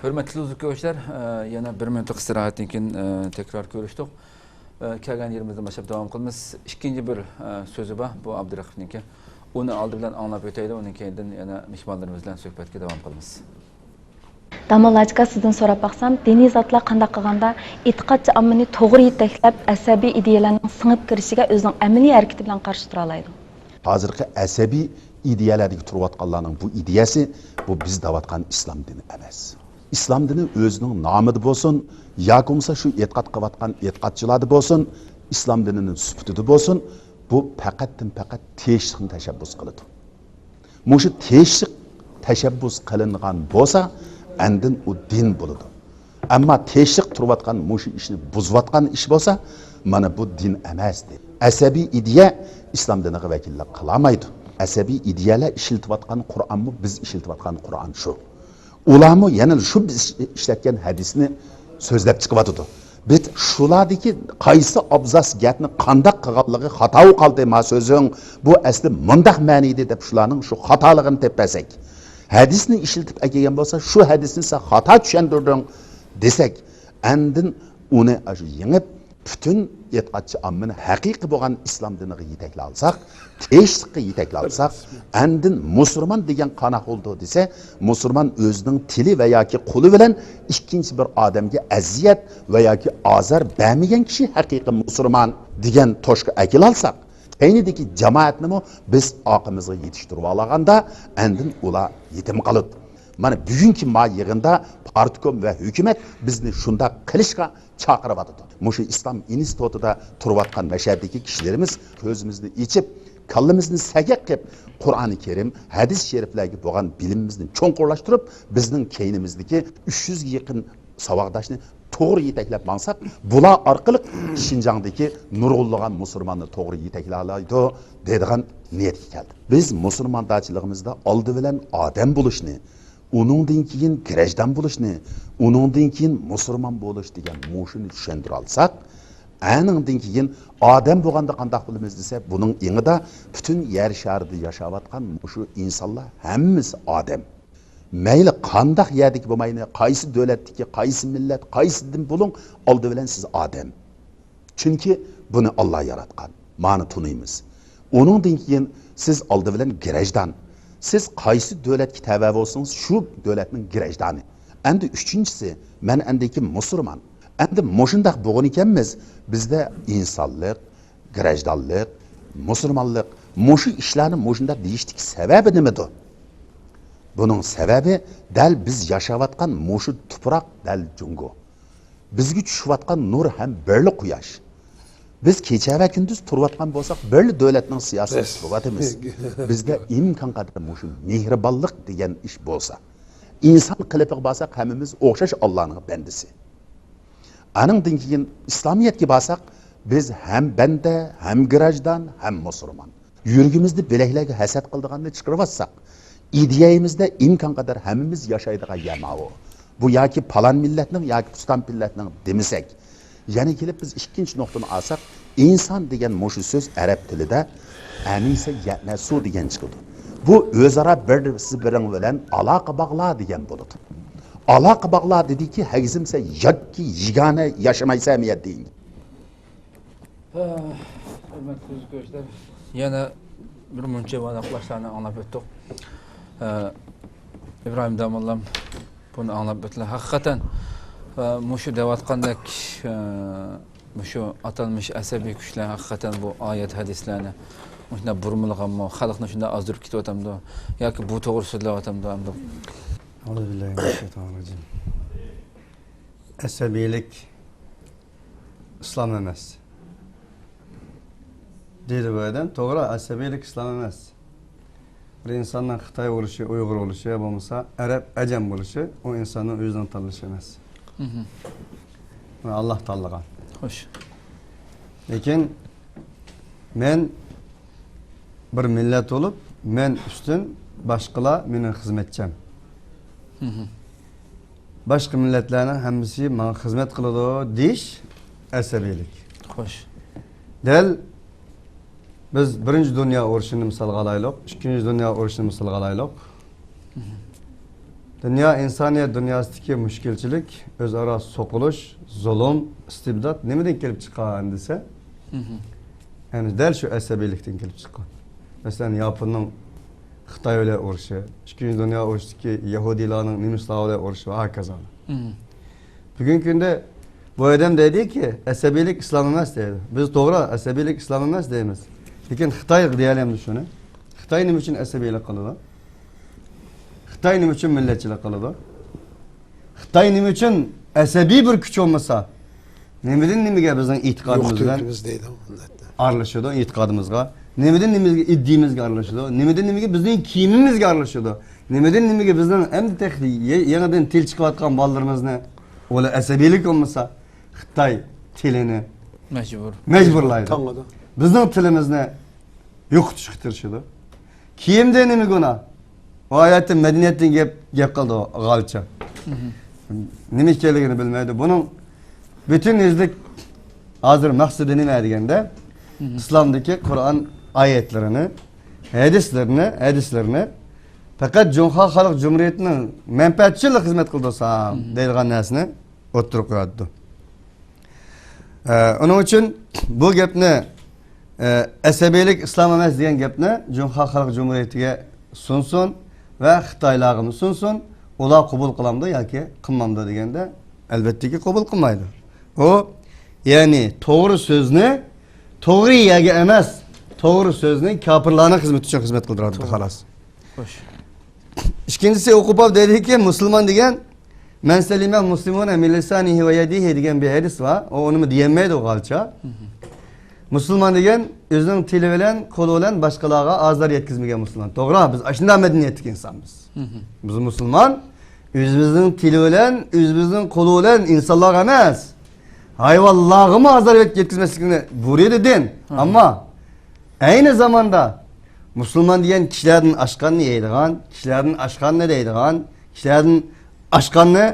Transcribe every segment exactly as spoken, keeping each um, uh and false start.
ھۆرمەتلىك دوستلار، كۆرۈشلەر، ئە، يەنە بىر مىنۇتلۇق ئىستىراھەتتىن كېيىن، ئە، تەكرار كۆرۈشتۇق. ئە، كەلگەن يېرىمىزدىن باشلاپ داۋام قىلىمىز. ئىككىنچى بىر، ئە، سۆزى بار بۇ ئابدۇرېقىپنىڭكى. ئۇنى ئالدى بىلەن ئاڭلاپ ئۆتەيلى، ئۇنىڭ كەينىدىن يەنە مېھمانلىرىمىز بىلەن سۆھبەتكە داۋام قىلىمىز. داموللا ئاكا، سىزدىن سوراپ باقسام، دىنىي زاتلار قانداق قىلغاندا ئېتىقادچى ئاممىنى توغرا يېتەكلەپ، ئەسەبىي ئىدىيەلەرنىڭ سىڭىپ كىرىشىگە ئۆزىنىڭ ئەمەلىي ھەرىكىتى بىلەن قارشى تۇرالايدۇ؟ ھازىرقى ئەسەبىي ئىدىيەلەردىكى تۇرۇۋاتقانلارنىڭ بۇ ئىدىيەسى، بۇ بىز دەۋاتقان ئىسلام دىنى ئەمەس. ئىسلام دىنى ئۆزىنىڭ نامىدا بولسۇن، ياكى بولمىسا شۇ ئېتىقاد قىلىۋاتقان ئېتىقادچىلاردا بولسۇن، ئىسلام دىنىنىڭ سۈپىتىدە بولسۇن، بۇ پەقەتتىن پەقەت تىنچلىقنى تەشەببۇس قىلىدۇ. مۇشۇ تىنچلىق تەشەببۇس قىلىنغان بولسا، ئاندىن ئۇ دىن بولىدۇ. ئەمما تىنچلىق تۇرۇۋاتقان مۇشۇ ئىشنى بۇزۇۋاتقان ئىش بولسا، مانا بۇ دىن ئەمەس، دەيدۇ. ئەسەبىي ئىدىيە ئىسلام دىنىغا ۋەكىللىك قىلالمايدۇ. ئەسەبىي ئىدىيەلەر ئىشلىتىۋاتقان قۇرئانمۇ بىز ئىشلىتىۋاتقان قۇرئان شۇ. ئۇلارمۇ يەنە شۇ بىز ئىشلەتكەن ھەدىسنى سۆزلەپ چىقىۋاتىدۇ. بىز شۇلاردىكى قايسى ئابزاس گەپنى قانداق قىلغانلىقى خاتاۋۇ قالدى، ما سۆزۈڭ، بۇ ئەسلى مۇنداق مەنىدە دەپ شۇلارنىڭ شۇ خاتالىقىنى تېپىپ بەرسەك، ھەدىسنى ئىشلىتىپ ئەكەلگەن بولسا، شۇ ھەدىسنى سەن خاتا چۈشەندۈردۈڭ دېسەك، ئاندىن ئۇنى ئاشۇ يېڭىپ، پۈتۈن ئېتىقادچى ئاممىنى ھەقىقىي بولغان ئىسلام دىنىغا يېتەكلەۋالساق، تىنچلىققا يېتەكلەۋالساق، ئاندىن مۇسۇلمان دېگەن قانداق بولىدۇ دېسە، مۇسۇلمان ئۆزىنىڭ تىلى ۋە ياكى قولى بىلەن ئىككىنچى بىر ئادەمگە ئەزىيەت ۋە ياكى ئازار بەرمىگەن كىشى ھەقىقىي مۇسۇلمان دېگەن توشقا ئەكېلەلساق، كەينىدىكى جامائەتنىمۇ بىز ئارقىمىزغا يېتىشتۈرۈۋالغاندا، ئاندىن ئۇلار يېتىم قالىدۇ. مانا بۈگۈنكى ما يىغىندا پارتكوم ۋە ھۆكۈمەت بىزنى شۇنداق قىلىشقا چاقىرىۋاتىدۇ. مۇشۇ ئىسلام ئىنستىتۇتىدا تۇرۇۋاتقان مەشەدىكى كىشىلىرىمىز كۆزىمىزنى ئېچىپ، كاللىمىزنى سەگەك قىلىپ، قۇرئانى كەرىم، ھەدىس شەرىپلەرگە بولغان بىلىمىمىزنى چوڭقۇرلاشتۇرۇپ، بىزنىڭ كەينىمىزدىكى ئۈچ يۈزگە يېقىن ساۋاقداشنى توغرا يېتەكلەپ ماڭساق، بۇلار ئارقىلىق شىنجاڭدىكى نۇرغۇنلىغان مۇسۇلماننى توغرا يېتەكلەيالايدۇ، دەيدىغان نىيەتكە كەلدى. بىز مۇسۇلماندارچىلىقىمىزدا ئالدى بىلەن ئادەم بولۇشنى، ئۇنىڭدىن كېيىن گىرەجدان بولۇشنى، ئۇنىڭدىن كېيىن مۇسۇلمان بولۇش دېگەن مۇشۇنى چۈشەندۈرەلىساق، ئەنىڭدىن كېيىن ئادەم بولغاندا قانداق بولىمىز دېسە، بۇنىڭ ئېڭىدا پۈتۈن يەر شارىدا ياشاۋاتقان مۇشۇ ئىنسانلار ھەممىسى ئادەم. مەيلى قانداق يەردىكى بولمايلى، قايسى دۆلەتتىكى، قايسى مىللەت، قايسى دىن بولۇڭ، ئالدى بىلەن سىز ئادەم. چۈنكى بۇنى ئاللا ياراتقان. مانى تونۇيمىز. ئۇنىڭدىن كېيىن سىز ئالدى بىلەن گىرەجدان. سىز قايسى دۆلەتكە تەۋە بولسىڭىز، شۇ دۆلەتنىڭ گىرەجدانى. ئەمدى ئۈچىنچىسى، مەن ئەندىكى مۇسۇلمان. ئەمدى مۇشۇنداق بولغىنىكەنمىز، بىزدە ئىنسانلىق، گىرەجدانلىق، مۇسۇلمانلىق، مۇشۇ ئىشلارنى مۇشۇنداق دېيىشتىكى سەۋەبى نېمىدۇ؟ بۇنىڭ سەۋەبى دەل بىز ياشاۋاتقان مۇشۇ تۇپراق، دەل جۇڭگو. بىزگە چۈشۈۋاتقان نۇر ھەم بىرلا قۇياش. بىز كېچە ۋە كۈندۈز تۇرۇۋاتقان بولساق، بىرلا دۆلەتنىڭ سىياسىتىدە تۇرۇۋاتىمىز. بىزدە ئىمكان قەدەر مۇشۇ مېھرىبانلىق دېگەن ئىش بولسا، ئىنسان قېلىپىغا بارساق، ھەممىمىز ئوخشاش ئاللانىڭ بەندىسى. ئانىڭدىن كېيىن ئىسلامىيەتكە بارساق، بىز ھەم بەندە، ھەم گىرەجدان، ھەم مۇسۇلمان. يۈرىكىمىزدە بۆلەكلەرگە ھەسەت قىلىدىغاننى چىقىرىۋاتساق، ئىدىيەيىمىزدە ئىمكان قەدەر ھەممىمىز ياشايدىغان يەر ماۋۇ. بۇ ياكى پالان مىللەتنىڭ ياكى پۇستان مىللەتنىڭ دېمىسەك. يەنە كېلىپ بىز ئىككىنچى نۇقتىنى ئالساق، ئىنسان دېگەن مۇشۇ سۆز ئەرەب تىلىدا ئەنىسە يەنەسۇ دېگەن چىقىدۇ. بۇ ئۆزئارا بىرسى بىرىڭ بىلەن ئالاقە باغلا دېگەن بولىدۇ. ئالاقە باغلا دېدىكى، ھەرگىزمسە ياكى يېگانە ياشىمايسەن مۇ يەردە. ھە، ھۆرمەتلىك كۆرۈشلەر، يەنە بىر مۇنچە ۋاراقلاشلارنى ئاڭلاپ ئۆتتۇق. ھە، ئىبراھىم داموللام بۇنى ئاڭلاپ ئۆتتىلەر. ھەقىقەتەن، ھە، مۇشۇ دەۋاتقاندەك، ھە، مۇشۇ ئاتالمىش ئەسەبىي كۈچلەر ھەقىقەتەن بۇ ئايەت ھەدىسلەرنى مۇشۇنداق بۇرمىلىغانمۇ، خەلقنى شۇنداق ئازدۇرۇپ كېتىۋاتامدۇ ياكى بۇ توغرا سۆزلەۋاتامدۇ ئەمدى؟ ئەئۇزۇ بىللاھى مىنەششەيتانىر راجىم. ئەسەبىيلىك ئىسلام ئەمەس دېدى بۇ ئادەم. توغرا، ئەسەبىيلىك ئىسلام ئەمەس. بىر ئىنساننىڭ خىتاي بولۇشى، ئۇيغۇر بولۇشى يا بولمىسا ئەرەب، ئەجەم بولۇشى ئۇ ئىنساننىڭ ئۆزىنىڭ تاللىشى ئەمەس. مھم. بۇنى ئاللا تاللىغان. خوش. لېكىن مەن بىر مىللەت بولۇپ، مەن ئۈستۈن، باشقىلار مېنىڭ خىزمەتچىم. مھم. باشقا مىللەتلەرنىڭ ھەممىسى ماڭا خىزمەت قىلىدۇ دېيىش ئەسەبىيلىك. خوش. دەل بىز بىرىنچى دۇنيا ئۇرۇشىنى مىسالغا ئالايلۇق، ئىككىنچى دۇنيا ئۇرۇشىنى مىسالغا ئالايلۇق. مھم. دۇنيا، ئىنسانىيەت دۇنياسىدىكى مۈشكۈلچىلىك، ئۆزئارا سوقۇلۇش، زۇلۇم، ئىستىبدات نېمىدىن كېلىپ چىققان دېسە، يەنى دەل شۇ ئەسەبىيلىكتىن كېلىپ چىققان. مەسىلەن، ياپوننىڭ خىتاي بىلەن ئۇرۇشى، ئىككىنچى دۇنيا ئۇرۇشىدىكى يەھۇدىيلارنىڭ نېمىسلار بىلەن ئۇرۇشى ۋە ھاكازا. بۈگۈنكى كۈندە بۇ ئادەم دەيدىكى، ئەسەبىيلىك ئىسلام ئەمەس دەيدۇ. بىز توغرا، ئەسەبىيلىك ئىسلام ئەمەس دەيمىز. لېكىن خىتاي دېيەلەمدۇ شۇنى؟ خىتاي نېمە ئۈچۈن ئەسەبىيلىك قىلىدۇ؟ خىتاي نېمە ئۈچۈن مىللەتچىلىك قىلىدۇ؟ خىتاي نېمە ئۈچۈن ئەسەبىي بىر كۈچ بولمىسا، نېمىدىن نېمىگە بىزنىڭ ئېتىقادىمىز بىلەن ئارىلىشىدۇ، ئېتىقادىمىزغا؟ نېمىدىن نېمىگە ئىدىيىمىزگە ئارىلىشىدۇ؟ نېمىدىن نېمىگە بىزنىڭ كىيىمىمىزگە ئارىلىشىدۇ؟ نېمىدىن نېمىگە بىزنىڭ ئەمدى تېخى يېڭىدىن تىل چىقىۋاتقان بالىلىرىمىزنى، ئۇلار ئەسەبىيلىك بولمىسا، خىتاي تىلىنى مەجبۇر. مەجبۇرلايدۇ. بىزنىڭ تىلىمىزنى يوقىتىشقا تىرىشىدۇ. كىيىمدە نېمە گۇناھ؟ ئۇ ئايەتتە مەدەنىيەتتىن گەپ، گەپ قىلدى غالچا. نېمە ئىكەنلىكىنى بىلمەيدۇ. بۇنىڭ پۈتۈن يۈزلۈك ھازىر مەقسىتى نېمە دېگەندە، ئىسلامدىكى قۇرئان ئايەتلىرىنى، ھەدىسلىرىنى، ھەدىسلىرىنى پەقەت جۇڭخۇا خەلق جۇمھۇرىيىتىنىڭ مەنپەئەتى ئۈچۈنلا خىزمەت قىلدۇرسام دەيدىغان نەرسىنى ئوتتۇرىغا قويۇۋاتىدۇ. ئە، ئۇنىڭ ئۈچۈن بۇ گەپنى، ئە، ئەسەبىيلىك ئىسلام ئەمەس دېگەن گەپنى جۇڭخۇا خەلق جۇمھۇرىيىتىگە سۇنسۇن ۋە خىتايلارغىمۇ سۇنسۇن، ئۇلار قوبۇل قىلامدۇ ياكى قىلمامدۇ دېگەندە، ئەلۋەتتىكى قوبۇل قىلمايدۇ. ئۇ، يەنى توغرا سۆزنى توغرا يەرگە ئەمەس، توغرا سۆزنى كاپىرلارنىڭ خىزمىتى ئۈچۈن خىزمەت قىلدۇراتىدۇ، توغرا. خالاس. خوش. ئىككىنچىسى، ئوقۇپ ئاپ دەيدىكى، مۇسۇلمان دېگەن، مەن سەلىمە مۇسلىمۇنە مىن لىسانىھى ۋە يەدىھى دېگەن بىر ھەدىس بار. ئۇ ئۇنىمۇ دېيەلمەيدۇ غالچا. مۇسۇلمان دېگەن ئۆزىنىڭ تىلى بىلەن، قولى بىلەن باشقىلارغا ئازار يەتكۈزمىگەن مۇسۇلمان. توغرا، بىز ئاشۇنداق مەدەنىيەتلىك ئىنسانمىز. بىز مۇسۇلمان ئۆزىمىزنىڭ تىلى بىلەن، ئۆزىمىزنىڭ قولى بىلەن ئىنسانلارغا ئەمەس، ھايۋانلارغىمۇ ئازار يەتكۈزمەسلىكنى بۇيرۇيدۇ دىن. ئەمما ئەينى زاماندا مۇسۇلمان دېگەن كىشىلەردىن ئاشقاننى يەيدىغان، كىشىلەردىن ئاشقاننى دەيدىغان، كىشىلەردىن ئاشقاننى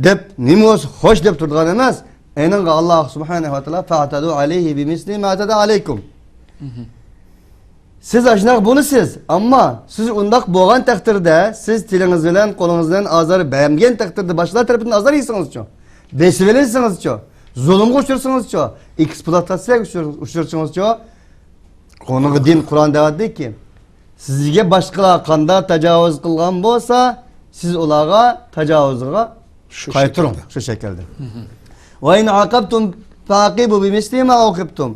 دەپ، نېمە بولسا خوش دەپ تۇرىدىغان ئەمەس. ئېنىڭغا ئاللاھ سۇبھانەھۇ ۋە تائالا، فَاعْتَدُوا عَلَيْهِ بِمِثْلِ مَا اعْتَدَى عَلَيْكُمْ. سىز ئاشۇنداق بولىسىز، ئەمما سىز ئۇنداق بولغان تەقدىردە، سىز تىلىڭىز بىلەن، قولىڭىز بىلەن ئازار بەرمىگەن تەقدىردە، باشقىلار تەرىپىدىن ئازار يېسىڭىزچۇ؟ بېسىۋېلىنسىڭىزچۇ؟ زۇلۇمغا ئۇچرىسىڭىزچۇ؟ ئېكسپلۇئاتاتسىيەگە ئۇچر-، ئۇچرىسىڭىزچۇ؟ ئۇنىڭغا دىن، قۇرئان دەۋاتىدۇكى، سىزگە باشقىلار قانداق تاجاۋۇز قىلغان بولسا، سىز ئۇلارغا تاجاۋۇزىغا شۇ قايتۇرۇڭ، شەكىلدە. شۇ شەكىلدە. وَإِنْ عَاقَبْتُمْ فَعَاقِبُوا بِمِثْلِ مَا عُوقِبْتُمْ.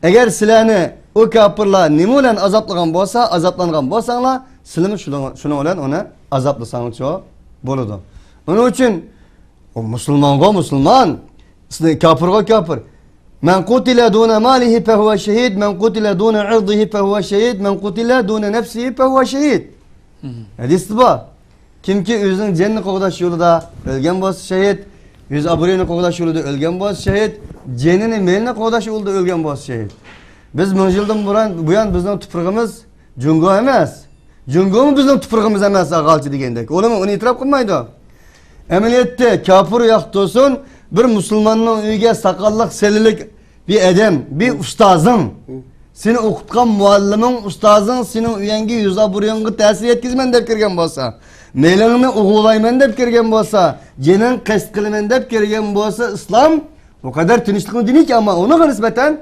ئەگەر سىلەرنى ئۇ كاپىرلار نېمە بىلەن ئازابلىغان بولسا، ئازابلانغان بولساڭلار، سىلەرمۇ شۇنىڭ، شۇنىڭ بىلەن ئۇنى ئازابلىساڭلارچۇ بولىدۇ. ئۇنىڭ ئۈچۈن ئۇ مۇسۇلمانغا مۇسۇلمان، كاپىرغا كاپىر. مَنْ قُتِلَ دُونَ مَالِهِ فَهُوَ شَهِيدٌ، مَنْ قُتِلَ دُونَ عِرْضِهِ فَهُوَ شَهِيدٌ، مَنْ قُتِلَ دُونَ نَفْسِهِ فَهُوَ شَهِيدٌ. ھەدىستە بار. كىمكى ئۆزىنىڭ جېنىنى قوغداش يولىدا ئۆلگەن بولسا شېھىت، ئۆز ئابرۇيىنى قوغداش يولىدا ئۆلگەن بولسا شېھىت، جېنىنى، مېلىنى قوغداش يولىدا ئۆلگەن بولسا شېھىت. بىز مىڭ يىلدىن بۇران، بۇيان بىزنىڭ تۇپرىقىمىز جۇڭگو ئەمەس. جۇڭگومۇ بىزنىڭ تۇپرىقىمىز ئەمەس، ئاغالچى دېگەندەك. ئۇلارمۇ ئۇنى ئېتىراپ قىلمايدۇ. ئەمەلىيەتتە، كاپىر ياق تۇرسۇن، بىر مۇسۇلماننىڭ ئۆيىگە ساقاللىق سېلىلىك بىر ئادەم، بىر ئۇستازىڭ، سېنى ئوقۇتقان مۇئەللىمىڭ، ئۇستازىڭ سېنىڭ ئۆيۈڭگە، يۈز ئابرۇيۇڭغا تەسىر يەتكۈزىمەن دەپ كىرگەن بولسا، مېلىڭنى ئوغۇرلايمەن دەپ كىرگەن بولسا، جېنىڭ قەست قىلىمەن دەپ كىرگەن بولسا، ئىسلام ئۇ قەدەر تىنچلىقنىڭ دىنىكى، ئەمما ئۇنىڭغا نىسبەتەن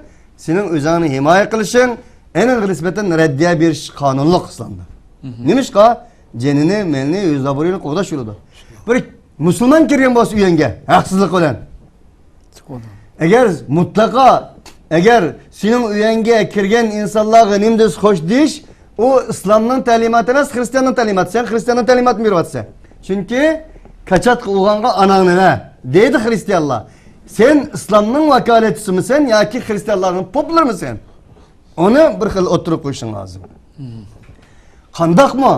سېنىڭ ئۆزۈڭنى ھىمايە قىلىشىڭ، ئېنىڭغا نىسبەتەن رەددىيە بېرىش قانۇنلۇق ئىسلامدا. نېمىشقا؟ جېنىنى، مېلىنى، يۈز ئابرۇيىنى قوغداش يولىدا. بىر مۇسۇلمان كىرگەن بولسا ئۆيۈڭگە ھەقسىزلىق بىلەن. ئەگەر مۇتلەقا، ئەگەر سېنىڭ ئۆيۈڭگە كىرگەن ئىنسانلارغا نېمە دېسە خوش دېيىش، ئۇ ئىسلامنىڭ تەلىماتى ئەمەس، خرىستىياننىڭ تەلىماتى. سەن خرىستىياننىڭ تەلىماتىنى بېرىۋاتىسەن. چۈنكى كاچاتقا ئۇرغانغا ئاناڭنى بەر، دەيدۇ خرىستىيانلار. سەن ئىسلامنىڭ ۋاكالەتچىسىمىسەن ياكى خرىستىيانلارنىڭ پوپلىرىمىسەن؟ ئۇنى بىر خىل ئوتتۇرىغا قويۇشۇڭ لازىم. قانداقمۇ؟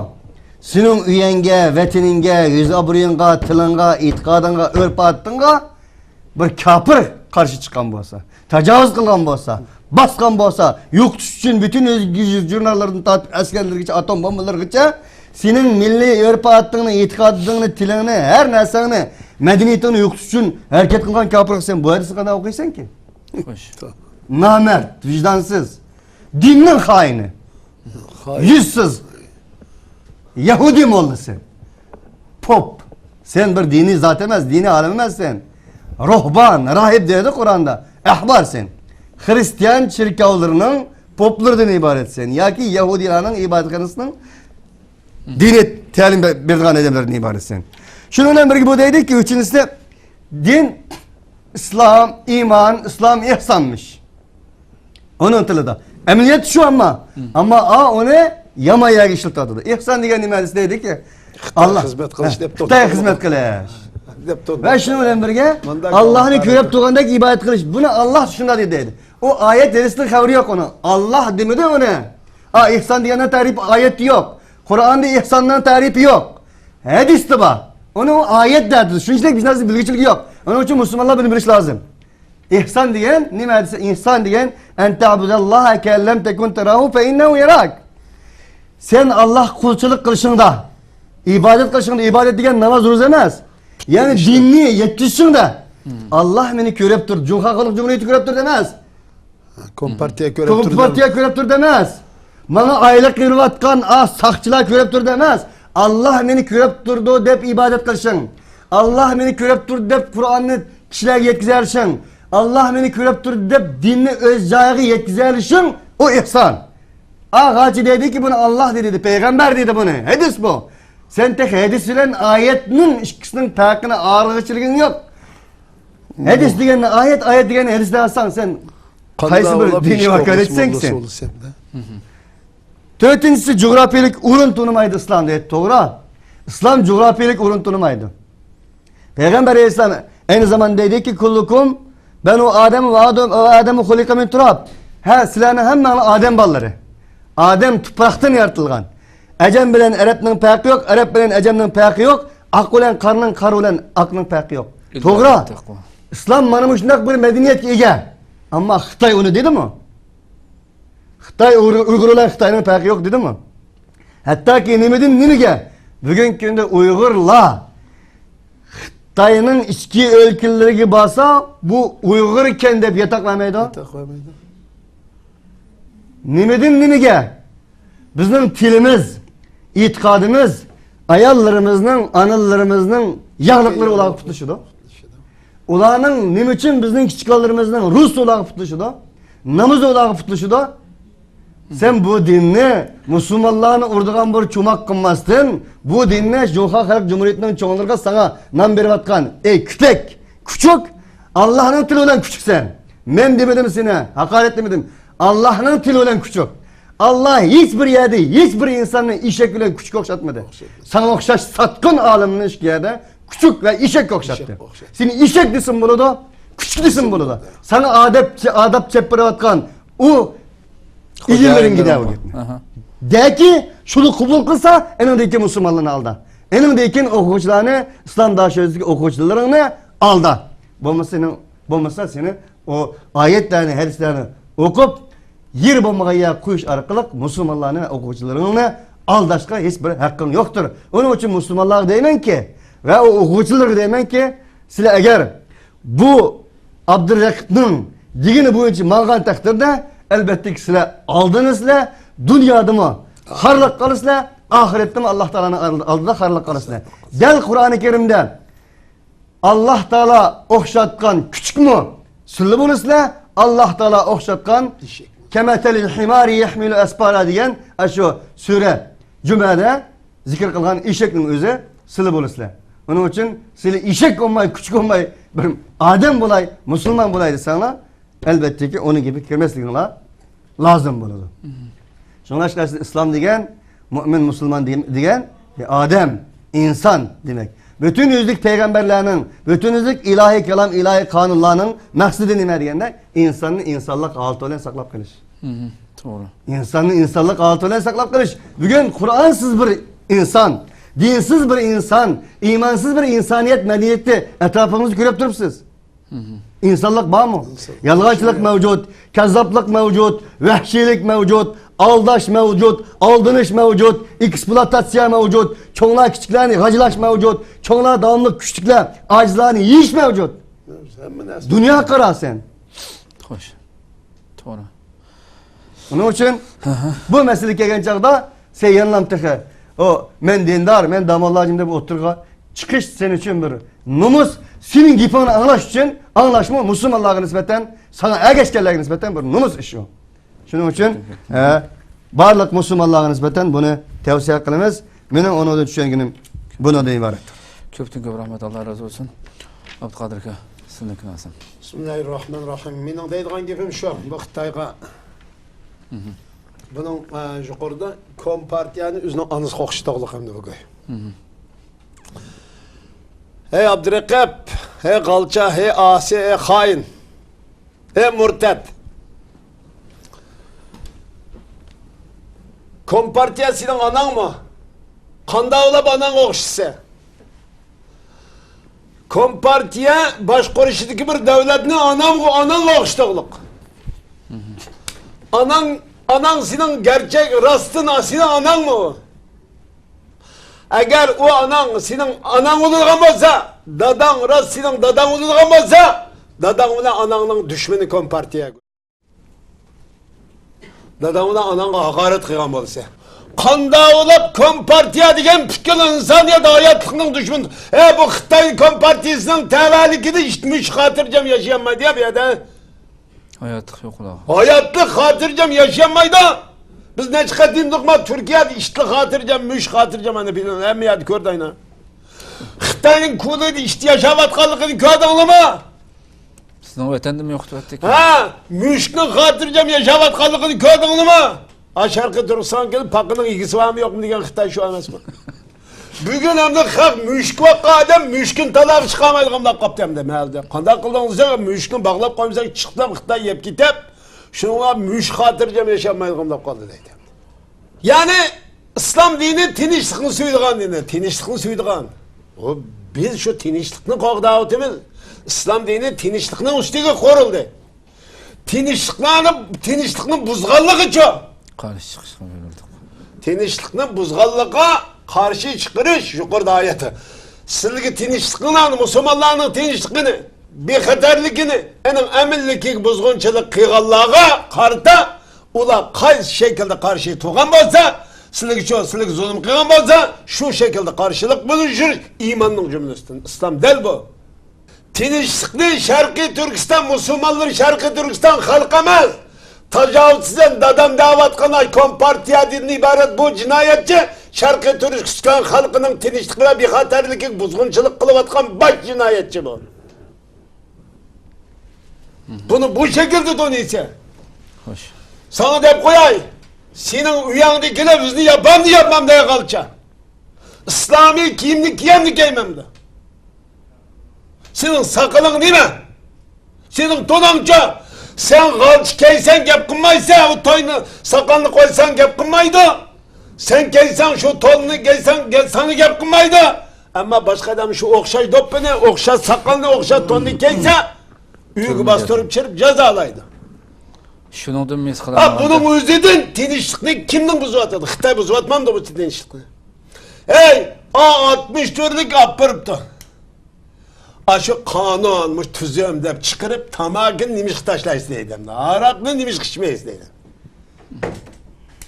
سېنىڭ ئۆيۈڭگە، ۋەتىنىڭگە، يۈز ئابرۇيۇڭغا، تىلىڭغا، ئېتىقادىڭغا، ئۆرپ-ئادىتىڭغا بىر كاپىر قارشى چىققان بولسا، تاجاۋۇز قىلغان بولسا، باسقان بولسا، يوقىتىش ئۈچۈن پۈتۈن ئۆزگە ژۇرناللاردىن تارتىپ ئەسكەرلىرىگىچە، ئاتوم بومبىلىرىغىچە سېنىڭ مىللىي ئۆرپ-ئادىتىڭنى، ئېتىقادىڭنى، تىلىڭنى، ھەر نەرسەڭنى، مەدەنىيىتىڭنى يوقىتىش ئۈچۈن ھەرىكەت قىلغان كاپىرغا سەن بۇ ھەدىسنى قانداق ئوقۇيسەنكى؟ خوش. نامەرد، ۋىجدانسىز، دىننىڭ خائىنى، خائىن. يۈزسىز، يەھۇدىي موللىسى. پوپ. سەن بىر دىنىي زات ئەمەس، دىنىي ئالىم ئەمەس سەن. روھبان، راھىب دەيدۇ قۇرئاندا. ئەھبار سەن. خرىستىيان چېركاۋلىرىنىڭ پوپلىرىدىن ئىبارەت سەن. ياكى يەھۇدىيلارنىڭ ئىبادەتخانىسىنىڭ دىنىي تەلىم بە-، بېرىدىغان ئادەملەردىن ئىبارەت سەن. شۇنىڭ بىلەن بىرگە بۇ دەيدىكى، ئۈچىنچىسى، دىن، ئىسلام، ئىمان، ئىسلام، ئېھسانمىش. ئۇنىڭ تىلىدا. ئەمەلىيەتتە شۇ ئەمما. ئەمما ئا ئۇنى يامان يەرگە ئىشلىتىۋاتىدۇ. ئېھسان دېگەن نېمە دېسە دەيدىكى، خىتاي ئاللا خىزمەت قىلىش دەپ خىتاي تۇرۇپتۇ. خىزمەت قىلىش. دەپ تۇرۇپتۇ. ۋە شۇنىڭ بىلەن بىرگە، مۇنداق ئاللانى كۆرۈپ تۇرغاندەك ئىبادەت قىلىش. بۇنى ئاللا شۇنداق دېدى دەيدۇ. ئۇ ئايەت ھەدىستىن خەۋىرى يوق ئۇنىڭ. ئاللا دېمىدى ئۇنى. ئا، ئېھسان دېگەننىڭ تەرىپى ئايەتتە يوق. قۇرئاندا ئېھساننىڭ تەرىپى يوق. ھەدىستە بار. ئۇنى ئۇ ئايەت دەدى. شۇنچىلىك بىز نەرسە بىلگۈچىلىك يوق. ئۇنىڭ ئۈچۈن مۇسۇلمانلار بۇنى بىلىشى لازىم. ئېھسان دېگەن نېمە دېسە، ئېھسان دېگەن، «ئەن تەبۇدەللاھە كەئەللەم تەكۇن تەراھۇ فەئىننەھۇ يەراك.» سەن ئاللاھقا قۇلچىلىق قىلىشىڭدا، ئىبادەت قىلىشىڭدا، ئىبادەت دېگەن ناماز، روزا ئەمەس. يەنى دىننى يەتكۈزۈشۈڭدە، «ئاللاھ مېنى كۆرۈپ تۇر، جۇڭخۇا خەلق جۇمھۇرىيىتى كۆرۈپ تۇر» دەمەس. كومپارتىيە كۆرۈپ تۇر دەم- كۆرۈپ تۇر دەمەس. ماڭا ئايلىق بېرىۋاتقان ئا ساقچىلار كۆرۈپ تۇر دەمەس. «ئاللاھ مېنى كۆرۈپ تۇرىدۇ» دەپ ئىبادەت قىلىشىڭ. «ئاللاھ مېنى كۆرۈپ تۇر» دەپ قۇرئاننى كىشىلەرگە يەتكۈزەلىشىڭ. «ئاللاھ مېنى كۆرۈپ تۇر» دەپ دىننى ئۆز جايىغا يەتكۈزەلىشىڭ، ئۇ ئېھسان. ئا غاچى دەيدىكى، بۇنى ئاللاھ دېدى، پەيغەمبەر دېدى بۇنى. ھەدىس بۇ. سەن تېخى ھەدىس بىلەن ئايەتنىڭ ئىككىسىنىڭ پەرقىنى ئايرىغۇچىلىكىڭ يوق. ھەدىس دېگەننى ئايەت، ئايەت دېگەننى ھەدىس دەۋاتساڭ، سەن قايسى بىر دىنىي ۋاكالەتچىسەن سەن؟ تۆتىنچىسى، جۇغراپىيەلىك ئورۇن تونۇمايدۇ ئىسلام دەيدۇ. توغرا. ئىسلام جۇغراپىيەلىك ئورۇن تونۇمايدۇ. پەيغەمبەر ئەلەيھىسسالام ئەينى زاماندا دەيدىكى، «كۇللۇكۇم بەنۇ ئادەم ۋە ئادەم، ۋە ئادەمۇ خۇلىقە مىن تۇراب.» ھە، سىلەرنىڭ ھەممەڭلار ئادەم بالىلىرى. ئادەم تۇپراقتىن يارىتىلغان. ئەجەم بىلەن ئەرەبنىڭ پەرقى يوق، ئەرەب بىلەن ئەجەمنىڭ پەرقى يوق، ئاق بىلەن قارنىڭ، قارا بىلەن ئاقنىڭ پەرقى يوق. توغرا. ئىسلام مانا مۇشۇنداق بىر مەدەنىيەتكە ئىگە. ئەمما خىتاي ئۇنى دېدىمۇ؟ خىتاي ئۇيغۇر، ئۇيغۇر بىلەن خىتاينىڭ پەرقى يوق دېدىمۇ؟ ھەتتاكى نېمىدىن نېمىگە، بۈگۈنكى كۈندە ئۇيغۇرلار خىتاينىڭ ئىچكى ئۆلكىلىرىگە بارسا، بۇ ئۇيغۇر ئىكەن دەپ ياتاق بەرمەيدۇ. ياتاق بەرمەيدۇ. نېمىدىن نېمىگە؟ بىزنىڭ تىلىمىز، ئېتىقادىمىز ئاياللىرىمىزنىڭ، ئانىلىرىمىزنىڭ ياغلىقلىرى ئۇلارغا پۇتلىشىدۇ. ئۇلارنىڭ نېمە ئۈچۈن بىزنىڭ كىچىك بالىلىرىمىزنىڭ روزىسى ئۇلارغا پۇتلىشىدۇ؟ نامىزى ئۇلارغا پۇتلىشىدۇ؟ سەن بۇ دىننى مۇسۇلمانلارنى ئۇرىدىغان بىر چوماق قىلماستىن، بۇ دىننى جۇڭخۇا خەلق جۇمھۇرىيىتىنىڭ چوڭلىرىغا ساڭا نام بېرىۋاتقان، ئەي كۈپەك، كۈچۈك، ئاللاھنىڭ تىلى بىلەن كۈچۈكسەن. مەن دېمىدىم سېنى، ھاقارەتلىمىدىم. ئاللاھنىڭ تىلى بىلەن كۈچۈك. ئاللاھ ھېچ بىر يەردە ھېچ بىر ئىنساننى ئېشەك بىلەن كۈچۈككە ئوخشاتمىدى. ساڭا ئوخشاش ساتقىن ئالىمنى ئىككى يەردە كۈچۈك ۋە ئېشەككە ئوخشاتتى. سېنى ئېشەك دېسىمۇ بولىدۇ، كۈچۈك دېسىمۇ بولىدۇ. ساڭا ئادەپ، ئاداپ چېلىپ بېرىۋاتقان ئۇ ئىگىلىرىڭگە دەۋە گەپنى. دەكى، شۇنى قوبۇل قىلسا، ئېنىڭدىن كېيىن مۇسۇلمانلارنى ئالدا. ئېنىڭدىن كېيىن ئوقۇغۇچىلارنى، ئىسلام داشۆسىدىكى ئوقۇغۇچىلىرىڭنى ئالدا. بولمىسا سېنىڭ، بولمىسا سېنى ئۇ ئايەتلەرنى، ھەدىسلەرنى ئوقۇپ، يېرى بولمىغان يەرگە قويۇش ئارقىلىق مۇسۇلمانلارنى ۋە ئوقۇغۇچىلىرىڭنى ئالداشقا ھېچ بىر ھەققىڭ يوقتۇر. ئۇنىڭ ئۈچۈن مۇسۇلمانلارغا دەيمەنكى، ۋە ئۇ ئوقۇغۇچىلىرىغا دەيمەنكى، سىلەر ئەگەر بۇ ئابدۇرەقىبنىڭ دېگىنى بويىچە ماڭغان تەقدىردە، ئەلۋەتتىكى سىلەر ئالدىنىسىلەر، دۇنيادىمۇ خارلىق قالىسىلەر، ئاخىرەتتىمۇ ئاللا تائالانىڭ ئالدىدا خارلىق قالىسىلەر. دەل قۇرئانى كەرىمدە ئاللا تائالا ئوخشاتقان كۈچۈكمۇ سىلەر بولىسىلەر، ئاللا تائالا ئوخشاتقان «كەمەسەلىل ھىمارى يەھمىلۇ ئەسپارا» دېگەن ئاشۇ سۈرە جۈمەدە زىكىر قىلغان ئېشەكنىڭ ئۆزى سىلەر بولىسىلەر. ئۇنىڭ ئۈچۈن سىلەر ئېشەك بولماي، كۈچۈك بولماي، بىر ئادەم بولاي، مۇسۇلمان بولاي دېسەڭلار، ئەلۋەتتىكى ئۇنىڭ گېپىگە كىرمەسلىكىڭلار لازىم بولىدۇ. شۇڭلاشقا ئىسلام دېگەن، مۇئمىن، مۇسۇلمان دېگەن، دېگەن بىر ئادەم، ئىنسان دېمەك. پۈتۈن يۈزلۈك پەيغەمبەرلەرنىڭ، پۈتۈن يۈزلۈك ئىلاھىي كالام، ئىلاھىي قانۇنلارنىڭ مەقسىتى نېمە دېگەندە، ئىنساننى ئىنسانلىق ھالىتى بىلەن ساقلاپ قېلىش. توغرا. ئىنساننى ئىنسانلىق ھالىتى بىلەن ساقلاپ قېلىش. بۈگۈن قۇرئانسىز بىر ئىنسان، دىنسىز بىر ئىنسان، ئىمانسىز بىر ئىنسانىيەت مەدەنىيىتى ئەتراپىمىزدا كۆرۈپ تۇرۇپسىز. ئىنسانلىق بارمۇ؟ يالغانچىلىق مەۋجۇت، كەززاپلىق مەۋجۇت، ۋەھشىيلىك مەۋجۇت، ئالداش مەۋجۇت، ئالدىنىش مەۋجۇت، ئېكسپلۇئاتاتسىيە مەۋجۇت، چوڭلار كىچىكلەرنى غاجىلاش مەۋجۇت، چوڭلار داۋاملىق كۈچلۈكلەر ئاجىزلارنى يېيىش مەۋجۇت. ھەممە نەرسە. دۇنياغا قارا سەن. خوش. توغرا. ئۇنىڭ ئۈچۈن بۇ مەسىلە كەلگەن چاغدا سەن يەنىلا تېخى، ئۇ، مەن دىندار، مەن داموللاجىم دەپ ئوتتۇرىغا چىقىش سېنىڭ ئۈچۈن بىر نومۇس، سېنىڭ گېپىڭنى ئاڭلاش ئۈچۈن، ئاڭلاشمۇ مۇسۇلمانلارغا نىسبەتەن، ساڭا ئەگەشكەنلەرگە نىسبەتەن بىر نومۇس ئىش ئۇ. شۇنىڭ ئۈچۈن، ئە، بارلىق مۇسۇلمانلارغا نىسبەتەن بۇنى تەۋسىيە قىلىمىز. مېنىڭ ئۇنىڭدىن چۈشەنگىنىم بۇنىڭدىن ئىبارەتتۇر. كۆپتىن كۆپ رەھمەت، ئاللا رازى بولسۇن. ئابدۇقادىر ئاكا، سىزنىڭكىنى ئالسام. بىسمىللاھىررەھمانىررەھىم. مېنىڭ دەيدىغان گېپىم شۇ، بۇ خىتايغا، بۇنىڭ، ئە، يۇقىرىدا كومپارتىيەنى ئۆزىنىڭ ئانىسىغا ئوخشىتىدىغانلىقىمنى بۈگۈن. ھەي ئابدۇرەقىب، ھەي غالچا، ھەي ئاسىي، ھەي خائىن، ھەي مۇرتەت. كومپارتىيە سېنىڭ ئاناڭمۇ؟ قانداق ئويلاپ ئاناڭغا ئوخشىسا؟ كومپارتىيە باشقۇرۇشىدىكى بىر دۆلەتنى ئاناڭغا، ئاناڭغا ئوخشىتىغلىق. ئاناڭ، ئاناڭ سېنىڭ گەرچەك راستتىن سېنىڭ ئاناڭمۇ؟ ئەگەر ئۇ ئاناڭ سېنىڭ ئاناڭ بولىدىغان بولسا، داداڭ راست سېنىڭ داداڭ بولىدىغان بولسا، داداڭ بىلەن ئاناڭنىڭ دۈشمىنى كومپارتىيە. داداڭ بىلەن ئاناڭغا ھاقارەت قىلغان بولسا، قانداق ئويلاپ كومپارتىيە دېگەن پۈتكۈل ئىنسانىيەت ھاياتلىقنىڭ دۈشمىنى؟ ئە، بۇ خىتاي كومپارتىيىسىنىڭ تەۋەلىكىدە مۈشۈك خاتىرجەم ياشىيالمايدۇ يا بۇ يەردە. ھاياتلىق يوق ئۇلارغا. ھاياتلىق خاتىرجەم ياشىيالمايدۇ. بىز نەچچە قېتىم دېدۇقما، تۈركىيەدە ئىتلىق خاتىرجەم، مۈشۈك خاتىرجەم، ئەنە بىلىڭ، ھەممە يەردە كۆردى ئاينا. خىتاينىڭ كۇلىدا ئىت ياشاۋاتقانلىقىنى كۆردۈڭلارمۇ؟ سىزنىڭ ۋەتەندىمۇ يوقىتىۋەتتى. ھە، مۈشۈكنىڭ خاتىرجەم ياشاۋاتقانلىقىنى كۆردۈڭلارمۇ؟ ھا، شەرقىي تۈركىستانغا كېلىپ، پاقىنىڭ ئىگىسى بارمۇ يوقمۇ دېگەن خىتاي شۇ ئەمەسمۇ؟ بۈگۈن ئەمدى خەق مۈشۈك باققان ئادەم مۈشۈكنى تالاغا چىقارمايدىغان بولۇپ قاپتۇ ئەمدى مەھەلدە. قانداق قىلدىڭىز دېسە، مۈشۈكنى باغلاپ قويمىساق، چىقىپ خىتاي يەپ كېتىپ، شۇنىڭغا مۈشۈك خاتىرجەم ياشالمايدىغان بولۇپ قالدى دەيدۇ. يەنى ئىسلام دىنى تىنچلىقنى سۆيىدىغان دىنى، تىنچلىقنى سۆيىدىغان. ئۇ، بىز شۇ تىنچلىقنى قوغداۋاتىمىز. ئىسلام دىنى تىنچلىقنىڭ ئۈستىگە قۇرۇلدى. تىنچلىقلارنى، تىنچلىقنى بۇزغانلىقىچۇ؟ قارشى چىقىشقا بۇيرۇلدۇق. تىنچلىقنى بۇزغانلىققا قارشى چىقىرىش يۇقىرىدا ئايەتتە. سىلەرگە تىنچلىقىڭلارنى، مۇسۇلمانلارنىڭ تىنچلىقىنى، بىخەتەرلىكىنى، ئەنىڭ ئەمىنلىكىگە بۇزغۇنچىلىق قىلغانلارغا قارىتا، ئۇلار قايسى شەكىلدە قارشى تۇرغان بولسا، سىلەرگىچۇ، سىلەرگە زۇلۇم قىلغان بولسا، شۇ شەكىلدە قارشىلىق بىلدۈرۈش ئىماننىڭ جۈملىسىدىن. ئىسلام دەل بۇ. تىنچلىقنى شەرقىي تۈركىستان مۇسۇلمانلىرى، شەرقىي تۈركىستان خەلقى ئەمەس. تاجاۋۇزچىدىن دادام دەۋاتقان كومپارتىيەدىن ئىبارەت بۇ جىنايەتچى، شەرقىي تۈركىستان خەلقىنىڭ تىنچلىقى ۋە بىخەتەرلىكىگە بۇزغۇنچىلىق قىلىۋاتقان باش جىنايەتچى بۇ. بۇنى بۇ شەكىلدە تونۇيسەن. خوش. ساڭا دەپ قوياي، سېنىڭ ئۆيۈڭدىكىلەر بىزنى ياپامدۇ ياپمامدۇ ئەي غالچا؟ ئىسلامىي كىيىمنى كىيەمدۇ كىيمەمدۇ؟ سېنىڭ ساقىلىڭ نېمە؟ سېنىڭ تونۇڭچۇ؟ سەن غالچا كىيسەڭ گەپ قىلمايسەن، ئۇ توينى، ساقالنى قويساڭ گەپ قىلمايدۇ. سەن كىيسەڭ شۇ توننى كىيسەڭ، گە-، ساڭا گەپ قىلمايدۇ. ئەمما باشقا ئادەم شۇ ئوخشاش دوپپىنى، ئوخشاش ساقالنى، ئوخشاش توننى كىيسە، ئۆيگە باستۇرۇپ چىرىپ جازالايدۇ. شۇنىڭدىن مىس قىلىپ ھە، بۇنىڭ ئۆزىدىن تىنچلىقنى كىمنىڭ بۇزۇۋاتىدۇ؟ خىتاي بۇزۇۋاتمامدۇ بۇ تىنچلىقنى؟ ھەي، ئا ئاتمىش تۆتلۈك ئاپىرىپتۇ. ئاشۇ قانۇن، مۇشۇ تۈزۈم دەپ چىقىرىپ، تاماكىنى نېمىشقا تاشلايسىز دەيدۇ. ھاراقنى نېمىشقا ئىچمەيسىز دەيدۇ.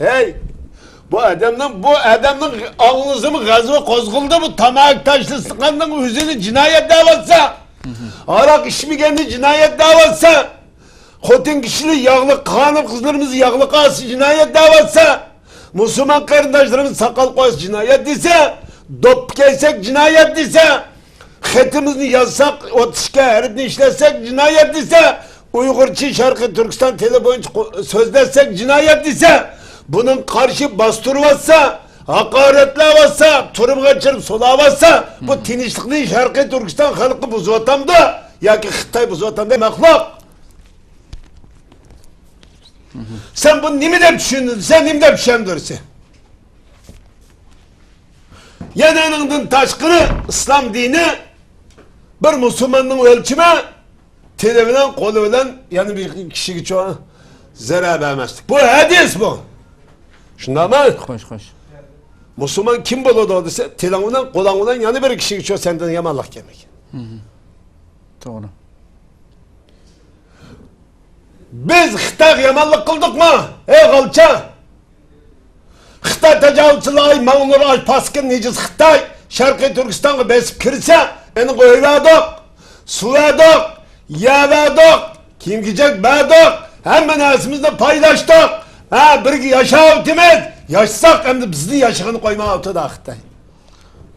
ھەي، بۇ ئادەمنىڭ، بۇ ئادەمنىڭ ئاڭلىسىمۇ غەزىپى قوزغىلىدۇ. بۇ تاماكا تاشلىسىغاننىڭ ئۆزىنى جىنايەت دەۋاتسا، ھاراق ئىچمىگەننى جىنايەت دەۋاتسا، خوتۇن كىشىلەر ياغلىق، خانىم قىزلىرىمىز ياغلىق ئالسا جىنايەت دەۋاتسا، مۇسۇلمان قېرىنداشلىرىمىز ساقال قويسا جىنايەت دېسە، دوپپا كىيسەك جىنايەت دېسە، خېتىمىزنى يازساق، ئوتتۇز ئىككى ھەرپنى ئىشلەتسەك جىنايەت دېسە، ئۇيغۇرچە شەرقىي تۈركىستان تىلى بويىچە قو-، سۆزلەتسەك جىنايەت دېسە، بۇنىڭ قارشى باستۇرۇۋاتسا، ھاقارەتلەۋاتسا، تۈرمىگە چىرىپ سولاۋاتسا، بۇ تىنچلىقنى شەرقىي تۈركىستان خەلقى بۇزۇۋاتامدۇ ياكى خىتاي بۇزۇۋاتامدۇ؟ مەخلۇق! سەن بۇنى نېمە دەپ چۈشىنىسەن، نېمە دەپ چۈشەندۈرىسەن؟ يەنە ئۇنىڭدىن تاشقىرى، ئىسلام دىنى بىر مۇسۇلماننىڭ ئۆلچىمى تىلى بىلەن، قولى بىلەن يەنە بىر كىشىگە چوڭ زەرەر بەرمەسلىك. بۇ ھەدىس بۇ. شۇنداقمۇ؟ خوش، خوش. مۇسۇلمان كىم بولىدۇ دېسە، تىلىڭ بىلەن، قولۇڭ بىلەن يەنە بىر كىشىگە چوڭ سەندىن يامانلىق كەلمىگەن. توغرا. بىز خىتايغا يامانلىق قىلدۇقمۇ؟ ئەي غالچا! خىتاي تاجاۋۇزچىلار، ماڭلار، ئاش پاسكىن نىجىس خىتاي، شەرقىي تۈركىستانغا بېسىپ كىرسە، ئېنىڭغا ئۆي بەردۇق، سۇ بەردۇق، يەر بەردۇق، كىيىم-كېچەك بەردۇق، ھەممە نەرسىمىزنى پايلاشتۇق. ھە، بىرگە ياشاۋاتىمىز. ياشىساق، ئەمدى بىزنى ياشىغىلى قويمايۋاتىدۇ خىتاي.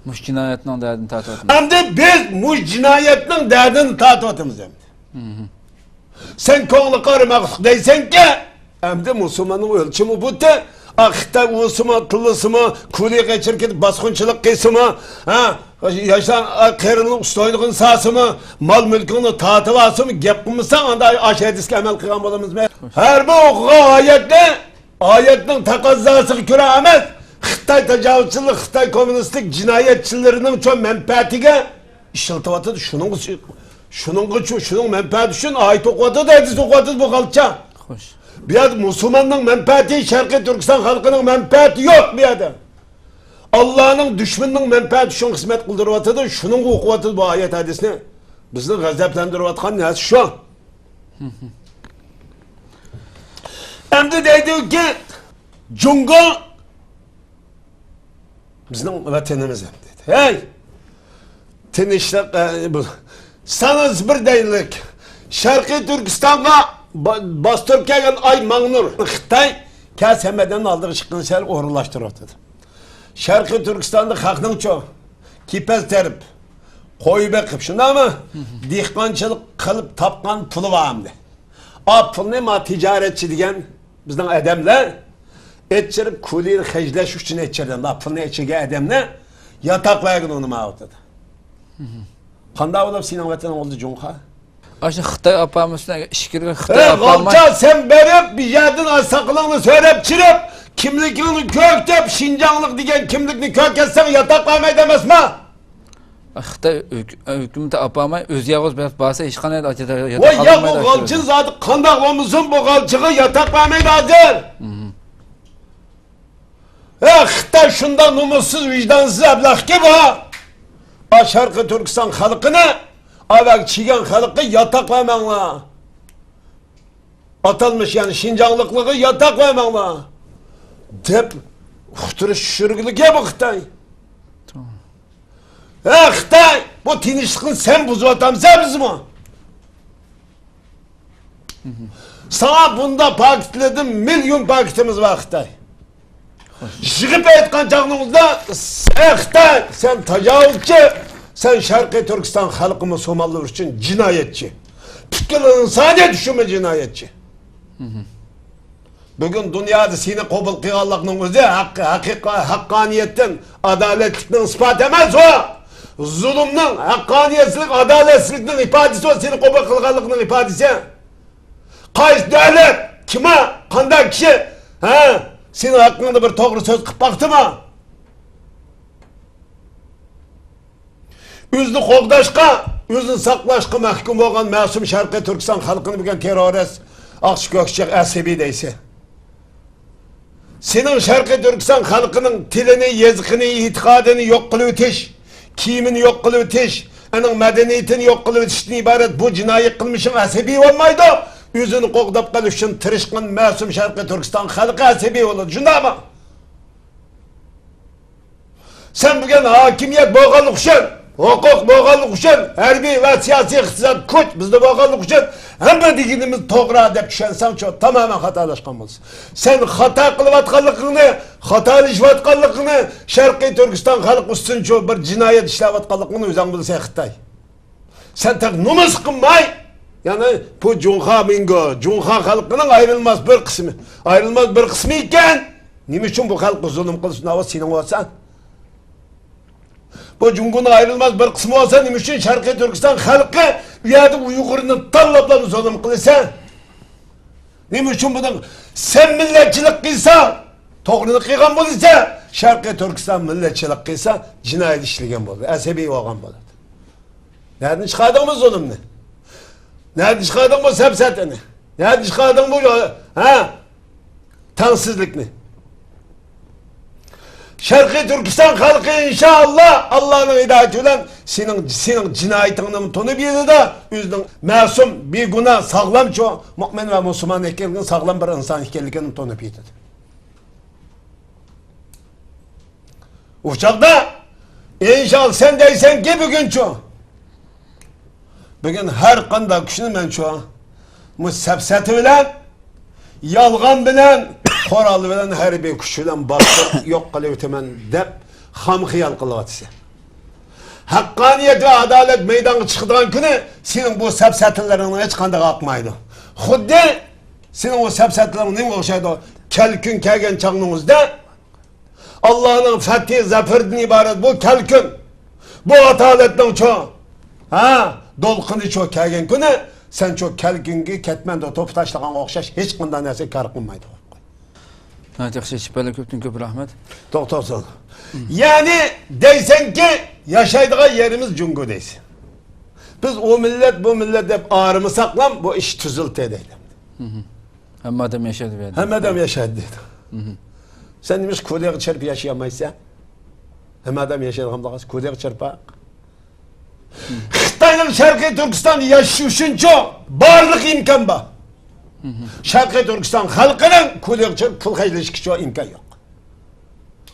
مۇشۇ جىنايەتنىڭ دەردىنى تارتىۋاتىمىز. ئەمدى بىز مۇشۇ جىنايەتنىڭ دەردىنى تارتىۋاتىمىز ئەمدى. سەن كۆڭلى قارىماقلىق دەيسەنكى، ئەمدى مۇسۇلماننىڭ ئۆلچىمى بۇتى. ئا، خىتاي ئۇسىمۇ، تىللىسىمۇ، كۇلىغا چىركىتىپ باسقۇنچىلىق قىلسىمۇ، ھە، ياشلار، ئا، قېرىننىڭ ئۈستىنىغا سالسىمۇ، مال-مۈلكۈڭنى تارتىۋالسىمۇ، گەپ قىلمىساڭ، ئاندا ئاشۇ ھەدىسكە ئەمەل قىلغان بولىمىزمۇ؟ ھەر بىر ئوقۇغان ئايەتنى، ئايەتنىڭ تەقەززاسىغا كۆرە ئەمەس، خىتاي تاجاۋۇزچىلىق، خىتاي كوممۇنىستىك جىنايەتچىلىرىنىڭ چوڭ مەنپەئەتىگە ئىشلىتىۋاتىدۇ. شۇنىڭغا، شۇنىڭغىچۇ، شۇنىڭ مەنپەئەتى ئۈچۈن ئايەت ئوقۇۋاتىدۇ، ھەدىس ئوقۇۋاتىدۇ بۇ غالچا. خوش. بۇ يەردە مۇسۇلماننىڭ مەنپەئەتى، شەرقىي تۈركىستان خەلقىنىڭ مەنپەئەتى يوق بۇ يەردە. ئاللانىڭ، دۈشمىنىنىڭ مەنپەئەتى ئۈچۈن خىزمەت قىلدۇرۇۋاتىدۇ، شۇنىڭغا ئوقۇۋاتىدۇ بۇ ئايەت ھەدىسنى. بىزنى غەزەپلەندۈرۈۋاتقان نەرسە شۇ. ئەمدى دەيدۇكى، جۇڭگو بىزنىڭ ۋەتىنىمىز دەپ دېدى. ھەي! تىنچلىق، ئە، بۇ، سانىسى بىر دەيلىك. شەرقىي تۈركىستانغا با-، باستۇرۇپ كەلگەن ئاي ماڭنۇر. خىتاي كەس ھەممىدىن ئالدىغا چىققان سەل ئورۇنلاشتۇرۇۋاتىدۇ. شەرقىي تۈركىستاندا خەقنىڭچۇ، كېپەز تېرىپ، قوي بېقىپ، شۇنداقمۇ؟ دېھقانچىلىق قىلىپ تاپقان پۇلى بار ئەمدى. ئا پۇلنى ما تىجارەتچى دېگەن بىزنىڭ ئادەملەر ئېچىرىپ، كۇلىنى خەجلەش ئۈچۈن ئېچىرىدۇ. ما پۇلنى ئېچىرگەن ئادەمنى ياتاق بەرگىن ئۇنى ما ئوتىدا. قانداق بولۇپ سېنىڭ ۋەتىنىڭ بولدى جۇڭخۇا؟ ئاشۇ خىتاي ئاپارمىسۇن، ئىچكىرىگە خىتاي ئەي، ئاپارماي. غالچا، سەن بېرىپ، بىر يەردىن ئاز ساقىلىڭنى سۆرەپ چىرىپ، كىملىكىڭنى كۆرسىتىپ، شىنجاڭلىق دېگەن كىملىكنى كۆرسەتسەڭ، ياتاق بەرمەيدۇ ئەمەسما؟ خىتاي ھۆك-، ھۆكۈمىتى ئاپارماي، ئۆزى يالغۇز بېرىپ بارسا، ھېچقانداق ياتاق، ياتاق ۋاي، يا، بۇ ئالالمايدۇ ئاشۇ غالچىنىڭ يەردە. زادى قانداق بولمىسۇن، بۇ غالچىغا ياتاق بەرمەيدۇ ھازىر. ئە، خىتاي شۇنداق نومۇسسىز، ۋىجدانسىز ئەبلەخكى بۇ. ئا، شەرقىي تۈركىستان خەلقىنى، ئا، بەگ چىگەن خەلققە ياتاق بەرمەڭلار. ئاتالمىش، يەنى شىنجاڭلىقلارغا ياتاق بەرمەڭلار دەپ ئۇقتۇرۇش چۈشۈرگۈلۈكى بۇ خىتاي. ھە، خىتاي، بۇ تىنچلىقنى سەن بۇزۇۋاتامسەن بىزمۇ؟ ساڭا بۇنداق پاكىتلىدىن مىليون پاكىتىمىز بار خىتاي. يىغىپ ئېيتقان چاغىڭىزدا، ئە خىتاي، سەن تاجاۋۇزچى، سەن شەرقىي تۈركىستان خەلقى مۇسۇلمانلىرى ئۈچۈن جىنايەتچى. پۈتكۈل ئىنسانىيەت ئۈچۈنمۇ جىنايەتچى. بۈگۈن دۇنيادا سېنى قوبۇل قىلغانلىقنىڭ ئۆزى ھەق-، ھەقىقەت، ھەققانىيەتتىن، ئادالەتلىكنىڭ ئىسپاتى ئەمەس ئۇ. زۇلۇمنىڭ، ھەققانىيەتسىزلىك، ئادالەتسىزلىكنىڭ ئىپادىسى ئۇ، سېنى قوبۇل قىلغانلىقنىڭ ئىپادىسى. قايسى دۆلەت، كىم، قانداق كىشى، ھە، سېنىڭ ھەققىڭدە بىر توغرا سۆز قىلىپ باقتىمۇ؟ ئۆزىنى قوغداشقا، ئۆزىنى ساقلاشقا مەھكۇم بولغان مەسۇم شەرقىي تۈركىستان خەلقىنى بۈگۈن تېررورىست، ئاقچى كۆكچى ئەسەبىي دەيسەن. سېنىڭ شەرقىي تۈركىستان خەلقىنىڭ تىلىنى، يېزىقىنى، ئېتىقادىنى يوق قىلىۋېتىش، كىيىمىنى يوق قىلىۋېتىش، ئۇنىڭ مەدەنىيىتىنى يوق قىلىۋېتىشتىن ئىبارەت بۇ جىنايى قىلمىشىڭ ئەسەبىي بولمايدۇ. ئۆزىنى قوغداپ قېلىش ئۈچۈن تىرىشقان مەسۇم شەرقىي تۈركىستان خەلقى ئەسەبىي بولىدۇ. شۇنداقمۇ؟ سەن بۈگۈن ھاكىمىيەت بولغانلىقى ئۈچۈن، ھوقۇق بولغانلىقى ئۈچۈن، ھەربىي ۋە سىياسىي ئىقتىساد كۈچ بىزدە بولغانلىقى ئۈچۈن ھەممە دېگىنىمىز توغرا دەپ چۈشەنسەڭچۇ، تامامەن خاتالاشقان بولىسەن. سەن خاتا قىلىۋاتقانلىقىڭنى، خاتالىشىۋاتقانلىقىڭنى، شەرقىي تۈركىستان خەلقى ئۈستۈنچۇ بىر جىنايەت ئىشلەۋاتقانلىقىڭنى ئۆزۈڭ بىلىسەن خىتاي. سەن تېخى نومۇس قىلماي، يەنى بۇ جۇڭخۇا مىڭگو، جۇڭخۇا خەلقىنىڭ ئايرىلماس بىر قىسمى، ئايرىلماس بىر قىسمى ئىكەن. نېمە ئۈچۈن بۇ خەلققە زۇلۇم قىلسۇن، ئاۋۇ سېنىڭ بولسا؟ بۇ جۇڭگونىڭ ئايرىلماس بىر قىسمى بولسا، نېمە ئۈچۈن شەرقىي تۈركىستان خەلقى ئۇ يەردە ئۇيغۇرنى تاللاپلا زۇلۇم قىلىسەن؟ نېمە ئۈچۈن بۇنىڭ سەن مىللەتچىلىك قىلساڭ، توغرىنى قىلغان بولىسەن، شەرقىي تۈركىستان مىللەتچىلىك قىلسا، جىنايەت ئىشلىگەن بولىدۇ، ئەسەبىي بولغان بولىدۇ. نەدىن چىقاردىڭ بۇ زۇلۇمنى؟ نەدىن چىقاردىڭ بۇ سەپسەتىنى؟ نەدىن چىقاردىڭ بۇ، ھە، تەڭسىزلىكنى؟ شەرقىي تۈركىستان خەلقى ئىنشائاللا ئاللانىڭ ھىدايىتى بىلەن سېنىڭ، سېنىڭ جىنايىتىڭنىمۇ تونۇپ يېتىدۇ، ئۆزىنىڭ مەسۇم، بىگۇناھ، ساغلام چوڭ مۇئمىن ۋە مۇسۇلمان ئىكەنلىكىنى، ساغلام بىر ئىنسان ئىكەنلىكىنى تونۇپ يېتىدۇ. ئۇ چاغدا ئىنشاللا سەن دەيسەنكى بۈگۈنچۇ، بۈگۈن ھەر قانداق كۈچنى مەنچۇ، مۇ سەپسەتە بىلەن، يالغان بىلەن، قورال بىلەن، ھەربىي كۈچ بىلەن باستۇرۇپ يوق قىلىۋېتىمەن دەپ خام خىيال قىلىۋاتىسەن. ھەققانىيەت ۋە ئادالەت مەيدانغا چىقىدىغان كۈنى سېنىڭ بۇ سەپسەتىلىرىڭنىڭ ھېچقاندىقى ئاقمايدۇ. خۇددى سېنىڭ ئۇ سەپسەتىلىرىڭ نېمىگە ئوخشايدۇ؟ كەلكۈن كەلگەن چاغنىڭ ئۆزىدە ئاللانىڭ فەتھى، زەپىرىدىن ئىبارەت بۇ كەلكۈن، بۇ ئادالەتنىڭچۇ، ھە، دولقۇنىچۇ كەلگەن كۈنى، سەنچۇ كەلكۈنگە كەتمەندە توپا تاشلىغانغا ئوخشاش ھېچقانداق نەرسە كار قىلمايدۇ. ناھايىتى ياخشى ئېچىپ بەردى، كۆپتىن كۆپ رەھمەت. توختاپ سال. يەنى دەيسەنكى، ياشايدىغان يېرىمىز جۇڭگو دەيسەن. بىز ئۇ مىللەت، بۇ مىللەت دەپ ئايرىمىساقلام، بۇ ئىش تۈزۈلتى دەيدۇ. ھەممە ئادەم ياشايدۇ بۇ يەردە. ھەممە ئادەم ياشايدۇ دەيدۇ. سەن نېمىشقا كورېياغا چىرىپ ياشىيالمايسەن؟ ھەممە ئادەم ياشايدىغان بولغاچ، كورېياغا چىرپاق. خىتاينىڭ شەرقىي تۈركىستاندا ياشىشى ئۈچۈنچۇ بارلىق ئىمكان بار. شەرقىي تۈركىستان خەلقىنىڭ كورېياغا چىرىپ پۇل خەجلىشىگىچۇ ئىمكان يوق.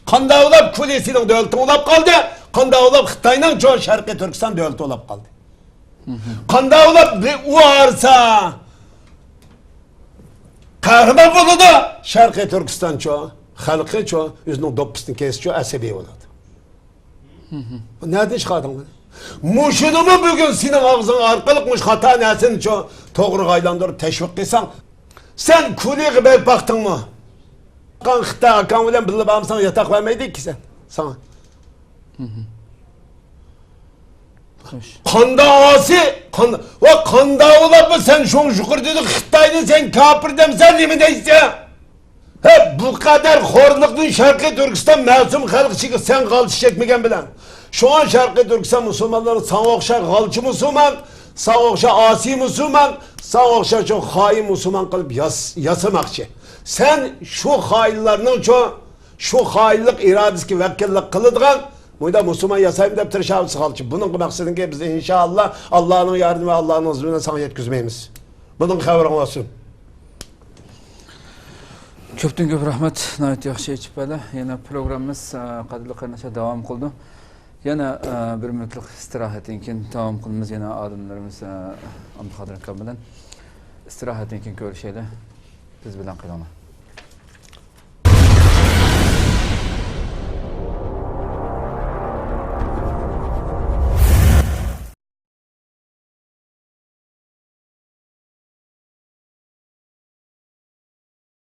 قانداق بولۇپ كورېيە سېنىڭ دۆلىتىڭ بولاپ قالدى؟ قانداق بولۇپ خىتاينىڭچۇ شەرقىي تۈركىستان دۆلىتى بولاپ قالدى؟ قانداق بولۇپ بىر ئۇ ئارىسا قەھرىمان بولىدۇ، شەرقىي تۈركىستانچۇ، خەلقىچۇ، ئۆزىنىڭ دوپپىسىنى كېسىچۇ، ئەسەبىي بولىدۇ. بۇ نەدىن چىقاردىڭ بۇنى؟ مۇشۇنىمۇ بۈگۈن سېنىڭ ئاغزىڭ ئارقىلىق مۇشۇ خاتا نەرسىنىچۇ توغرىغا ئايلاندۇرۇپ تەشۋىق قىلساڭ، سەن كورېيەغا بېرىپ باقتىڭمۇ؟ خىتاي ئاكاڭ بىلەن بىللە بارمىساڭ ياتاق بەرمەيدىكى سەن، ساڭا. خوش. قاندا ئاسىي، قان-، ۋە قاندا ئۇلاپمۇ سەن شۇڭ يۇقىرى دېدى، خىتاينى سەن كاپىر دەمسەن نېمە دەيسەن؟ ھە، بۇ قەدەر خورلۇقتىن شەرقىي تۈركىستان مەسۇم خەلق ئىچىگە سەن غالچە چەكمىگەن بىلەن. شۇڭا شەرقىي تۈركىستان مۇسۇلمانلىرىنى ساڭا ئوخشاش غالچە مۇسۇلمان، ساڭا ئوخشاش ئاسىي مۇسۇلمان، ساڭا ئوخشاش شۇ خائىن مۇسۇلمان قىلىپ ياس-، ياسىماقچى. سەن شۇ خائىنلارنىڭچۇ شۇ خائىنلىق ئىرادىسىگە ۋەكىللىك قىلىدىغان، مۇنداق مۇسۇلمان ياسايمەن دەپ تىرىشاۋاتىسىز غالچە. بۇنىڭغا مەقسىتىڭكى بىز ئىنشائاللا، ئاللانىڭ ياردىمى، ئاللانىڭ ئىزنى بىلەن ساڭا يەتكۈزمەيمىز. بۇنىڭ خەۋىرىڭ بولسۇن. كۆپتىن كۆپ رەھمەت. ناھايىتى ياخشى ئېچىپ بەردى. يەنە پروگراممىمىز، ئە، قەدىرلىك قېرىنداشلار، داۋام قىلىدۇ. يەنە، ئە، بىر مىنۇتلۇق ئىستىراھەتتىن كېيىن داۋام قىلىمىز. يەنە ئالىملىرىمىز، ئە، ئابدۇقادىر ئاكا بىلەن ئىستىراھەتتىن كېيىن كۆرۈشەيلى. بىز بىلەن قېلىڭلار.